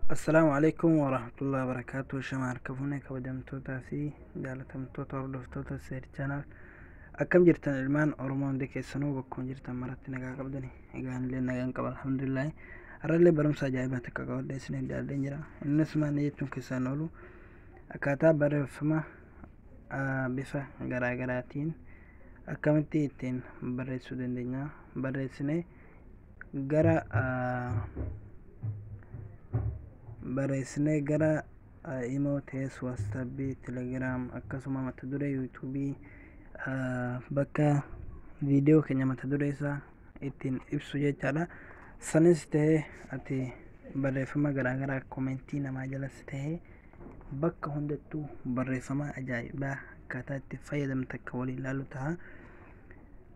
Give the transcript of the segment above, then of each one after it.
Assalaamu alaikum warahmatullahi wabarakatuh. Shama harka fuunee kabajamtootaa fi jaalatamtoota hordoftoota Seer Channel. Akkam jirtan ilmaan Oromoo hundi keessanuu bakkuma jirtan maratti nagaa qabdani. Egaa illee nagaan qaba, alhamdulillah. Har'allee barumsa ajaa'ibaa takka qabadhee isiniif dhiyaadheen jira. Innis maal jechuun keessaan oolu, akkaataa barreeffama bifa garaagaraatiin akkamitti ittiin barreessuu dandeenya. Barreessinee gara barreessinee gara Imo ta'es, WhatsAppii, Telegram, akkasuma mata duree YouTubeii, bakka viidiyoo keenya mata duree isaa ittiin ibsu jechaadha. Sanis ta'ee ati barreeffama garaagaraa commentii namaa jalas ta'ee bakka hundattuu barreeffama ajaa'ibaa akkaataa itti fayyadamte akka waliin ilaallu ta'a.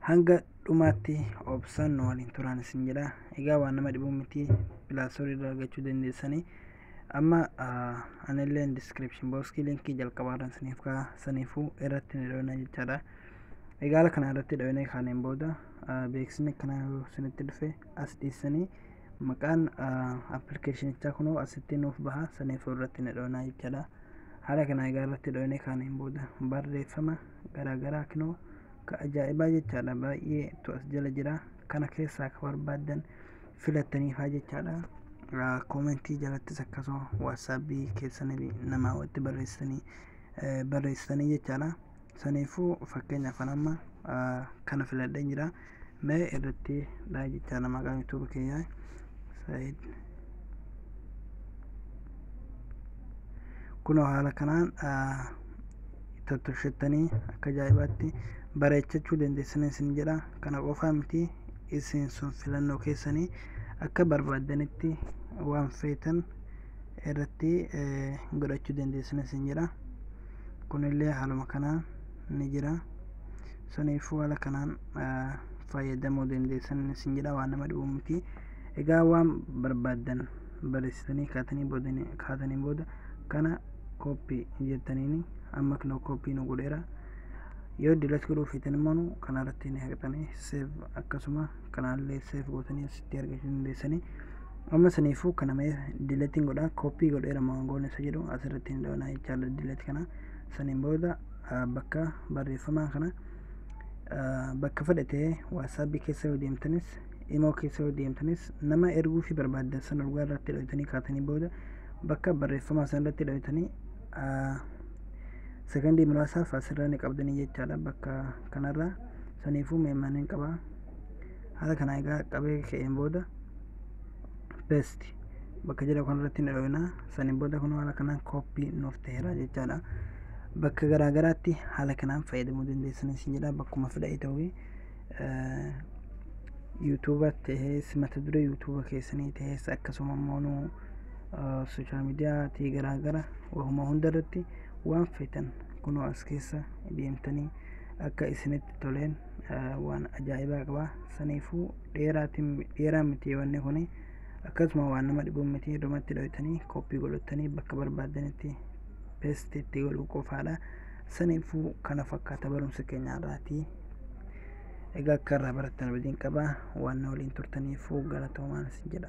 Hanga dhumaatti obsaan nu waliin turaan isin jedha. Egaa waan nama dhibuu miti, Play Storeii irraa argachuu dandeessanii. Amma anillee description boxii linkii jalqabaarra isiniif ka'a, saniifuu irratti ni dhoofna jechaadha. Egaa haala kana irratti dhoofnee kaaneen booda beeksisni akkana yoo isinitti dhufe as dhiissanii maqaan applicationichaa kunoo asitti nuuf baha, saniifuu irratti ni dhoofna jechaadha. Haala kana egaa irratti dhoofnee kaaneen booda barreeffama garaagaraa kunoo ka ajaa'ibaa jechaadha, baay'eetu as jala jira. Kana keessaa ka barbaaddan filattaniifaa jechaadha. Commentii jalattis akkasuma WhatsAppii keessanii namaa walitti barreessitanii jechaadha. Saniifuu fakkeenyaaf amma kana filadheen jira. Mee irratti dhaa jechaadha maqaan YouTube kiyyaa Said. Kunoo haala kanaan tottolchattanii akka ajaa'ibaatti bareechachuu dandeessanii isin jedha. Kana qofaa miti, isin sun filannoo keessanii akka barbaaddanitti waan feetan irratti godhachuu dandeessanii isin jedha. Kunillee haaluma kanaan ni jira. Saniifuu haala kanaan fayyadamuu dandeessan isin jedha, waan nama dhibu miti. Egaa waan barbaaddan barreessitanii kaatanii booda kana copy jettaniini amma kunoo copy nu godheera. Yoo delete godhuu feetan immoo kana irratti ni haqxanii save, akkasuma kanaallee save gootanii asitti argachuu dandeessanii. Amma saniifuu kana mee deleteiin godha, copy godheera maangoon isa jedhu asirratti ni dhoofna jechaadha delete kana. Saniin booda bakka barreeffamaa kana bakka fedhe WhatsAppii keessa yoo deemtanis, Imo keessa yoo deemtanis, nama erguu fi barbaaddan sana dhugaa irratti dhoytanii kaatanii booda bakka barreeffamaa sana irratti dhoytanii sekondii muraasaaf asirra ni qabdanii jechaadha bakka kanarra. Saniifuu meemaniin qaba. Haala kana egaa qabee ka'een booda paste bakka jedhamu kanarratti ni dhoyna. Saniin booda kun haala kanaan copy nuuf ta'eera jechaadha. Bakka garaagaraatti haala kanaan fayyadamuu dandeessan isin jedha. Bakkuma fedhe ta'uu, YouTubea ta'ees, mata duree YouTubea keessanii ta'ees, akkasuma immoo social mediaatii garaagara wahuma hunda irratti waan feetan kunoo as keessa deemtanii akka isinitti toleen waan ajaa'ibaa qaba. Saniifuu dheeraa miti wanni kuni, akkasuma waan nama dhibu miti. Irrumatti dhoytanii copy godhatanii bakka barbaaddanitti paste itti godhuu qofaadha. Saniifuu kana fakkaata barumsa keenya irraatii. Egaa akka irraa barattan abdiin qaba. Waan na waliin turtaniifuu galatoomaan isin jedha.